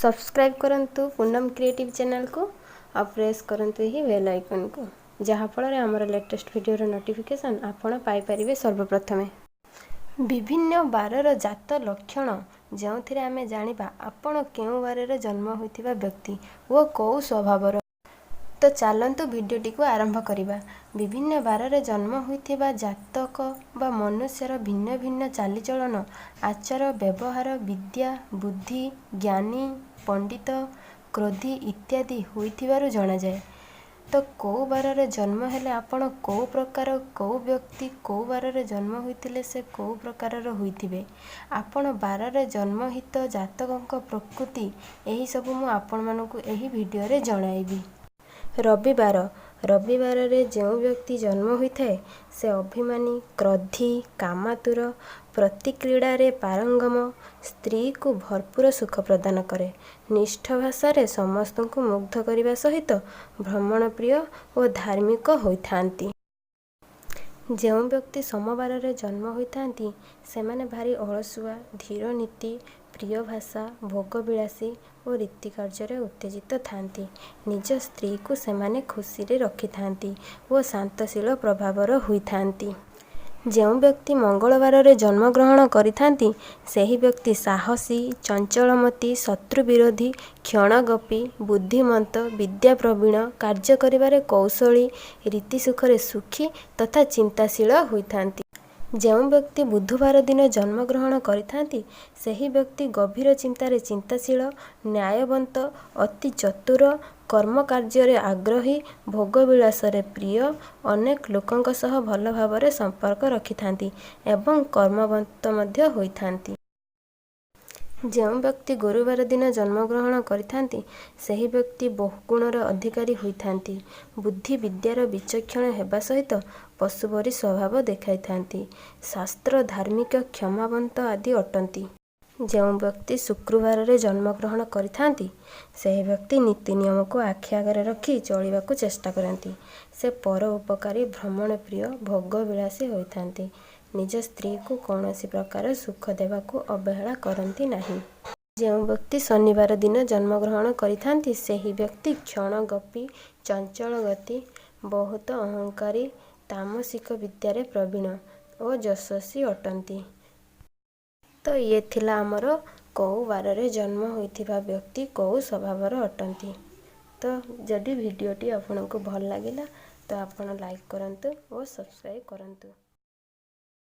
Subscribe କରନ୍ତୁ Poonam creative ଚ୍ୟାନେଲ୍କୁ ଆଉ ପ୍ରେସ୍ କରନ୍ତୁ ଏହି ବେଲ୍ ଆଇକନ୍କୁ, ଯାହାଫଳରେ ଆମର ଲେଟେଷ୍ଟ ଭିଡ଼ିଓର ନୋଟିଫିକେସନ୍ ଆପଣ ପାଇପାରିବେ ସର୍ବପ୍ରଥମେ। ବିଭିନ୍ନ ବାରର ଜାତ ଲକ୍ଷଣ, ଯେଉଁଥିରେ ଆମେ ଜାଣିବା ଆପଣ କେଉଁ ବାରରେ ଜନ୍ମ ହୋଇଥିବା ବ୍ୟକ୍ତି ଓ କେଉଁ ସ୍ୱଭାବର। ତ ଚାଲନ୍ତୁ ଭିଡ଼ିଓଟିକୁ ଆରମ୍ଭ କରିବା। ବିଭିନ୍ନ ବାରରେ ଜନ୍ମ ହୋଇଥିବା ଜାତକ ବା ମନୁଷ୍ୟର ଭିନ୍ନ ଭିନ୍ନ ଚାଲିଚଳନ, ଆଚାର ବ୍ୟବହାର, ବିଦ୍ୟା, ବୁଦ୍ଧି, ଜ୍ଞାନୀ, ପଣ୍ଡିତ, କ୍ରୋଧୀ ଇତ୍ୟାଦି ହୋଇଥିବାର ଜଣାଯାଏ। ତ କେଉଁ ବାରରେ ଜନ୍ମ ହେଲେ ଆପଣ କେଉଁ ପ୍ରକାର, କେଉଁ ବ୍ୟକ୍ତି କେଉଁ ବାରରେ ଜନ୍ମ ହୋଇଥିଲେ ସେ କେଉଁ ପ୍ରକାରର ହୋଇଥିବେ, ଆପଣ ବାରରେ ଜନ୍ମହିତ ଜାତକଙ୍କ ପ୍ରକୃତି, ଏହିସବୁ ମୁଁ ଆପଣମାନଙ୍କୁ ଏହି ଭିଡ଼ିଓରେ ଜଣାଇବି। ରବିବାର। ରବିବାରରେ ଯେଉଁ ବ୍ୟକ୍ତି ଜନ୍ମ ହୋଇଥାଏ, ସେ ଅଭିମାନୀ, କ୍ରୋଧୀ, କାମାତୁର, ପ୍ରତିକ୍ରୀଡ଼ାରେ ପାରଙ୍ଗମ, ସ୍ତ୍ରୀକୁ ଭରପୁର ସୁଖ ପ୍ରଦାନ କରେ, ମିଷ୍ଠ ଭାଷାରେ ସମସ୍ତଙ୍କୁ ମୁଗ୍ଧ କରିବା ସହିତ ଭ୍ରମଣପ୍ରିୟ ଓ ଧାର୍ମିକ ହୋଇଥାନ୍ତି। ଯେଉଁ ବ୍ୟକ୍ତି ସୋମବାରରେ ଜନ୍ମ ହୋଇଥାନ୍ତି, ସେମାନେ ଭାରି ଅଳସୁଆ, ଧୀରନୀତି, ପ୍ରିୟଭାଷା, ଭୋଗବିଳାସୀ ଓ ରୀତିକାର୍ଯ୍ୟରେ ଉତ୍ତେଜିତ ଥାନ୍ତି। ନିଜ ସ୍ତ୍ରୀକୁ ସେମାନେ ଖୁସିରେ ରଖିଥାନ୍ତି ଓ ଶାନ୍ତଶୀଳ ପ୍ରଭାବର ହୋଇଥାନ୍ତି। ଯେଉଁ ବ୍ୟକ୍ତି ମଙ୍ଗଳବାରରେ ଜନ୍ମଗ୍ରହଣ କରିଥାନ୍ତି, ସେହି ବ୍ୟକ୍ତି ସାହସୀ, ଚଞ୍ଚଳମତି, ଶତ୍ରୁବିରୋଧୀ, କ୍ଷଣଗପୀ, ବୁଦ୍ଧିମନ୍ତ, ବିଦ୍ୟାପ୍ରବୀଣ, କାର୍ଯ୍ୟ କରିବାରେ କୌଶଳୀ, ରୀତିସୁଖରେ ସୁଖୀ ତଥା ଚିନ୍ତାଶୀଳ ହୋଇଥାନ୍ତି। ଯେଉଁ ବ୍ୟକ୍ତି ବୁଧବାର ଦିନ ଜନ୍ମଗ୍ରହଣ କରିଥାନ୍ତି, ସେହି ବ୍ୟକ୍ତି ଗଭୀର ଚିନ୍ତାରେ ଚିନ୍ତାଶୀଳ, ନ୍ୟାୟବନ୍ତ, ଅତି ଚତୁର, କର୍ମକାର୍ଯ୍ୟରେ ଆଗ୍ରହୀ, ଭୋଗବିଳାସରେ ପ୍ରିୟ, ଅନେକ ଲୋକଙ୍କ ସହ ଭଲ ଭାବରେ ସମ୍ପର୍କ ରଖିଥାନ୍ତି ଏବଂ କର୍ମବନ୍ତ ମଧ୍ୟ ହୋଇଥାନ୍ତି। ଯେଉଁ ବ୍ୟକ୍ତି ଗୁରୁବାର ଦିନ ଜନ୍ମଗ୍ରହଣ କରିଥାନ୍ତି, ସେହି ବ୍ୟକ୍ତି ବହୁ ଗୁଣର ଅଧିକାରୀ ହୋଇଥାନ୍ତି। ବୁଦ୍ଧି ବିଦ୍ୟାର ବିଚକ୍ଷଣ ହେବା ସହିତ ପଶୁପରି ସ୍ୱଭାବ ଦେଖାଇଥାନ୍ତି। ଶାସ୍ତ୍ର ଧାର୍ମିକ, କ୍ଷମାବନ୍ତ ଆଦି ଅଟନ୍ତି। ଯେଉଁ ବ୍ୟକ୍ତି ଶୁକ୍ରବାରରେ ଜନ୍ମଗ୍ରହଣ କରିଥାନ୍ତି, ସେହି ବ୍ୟକ୍ତି ନୀତି ନିୟମକୁ ଆଖି ଆଗରେ ରଖି ଚଳିବାକୁ ଚେଷ୍ଟା କରନ୍ତି। ସେ ପର ଉପକାରୀ, ଭ୍ରମଣପ୍ରିୟ, ଭୋଗବିଳାସୀ ହୋଇଥାନ୍ତି। ନିଜ ସ୍ତ୍ରୀକୁ କୌଣସି ପ୍ରକାର ସୁଖ ଦେବାକୁ ଅବହେଳା କରନ୍ତି ନାହିଁ। ଯେଉଁ ବ୍ୟକ୍ତି ଶନିବାର ଦିନ ଜନ୍ମଗ୍ରହଣ କରିଥାନ୍ତି, ସେହି ବ୍ୟକ୍ତି କ୍ଷଣଗପୀ, ଚଞ୍ଚଳଗତି, ବହୁତ ଅହଙ୍କାରୀ, ତାମସିକ ବିଦ୍ୟାରେ ପ୍ରବୀଣ ଓ ଯଶସ୍ୱୀ ଅଟନ୍ତି। ତ ଇଏ ଥିଲା ଆମର କେଉଁ ବାରରେ ଜନ୍ମ ହୋଇଥିବା ବ୍ୟକ୍ତି କେଉଁ ସ୍ୱଭାବର ଅଟନ୍ତି। ତ ଯଦି ଭିଡ଼ିଓଟି ଆପଣଙ୍କୁ ଭଲ ଲାଗିଲା, ତ ଆପଣ ଲାଇକ୍ କରନ୍ତୁ ଓ ସବସ୍କ୍ରାଇବ୍ କରନ୍ତୁ।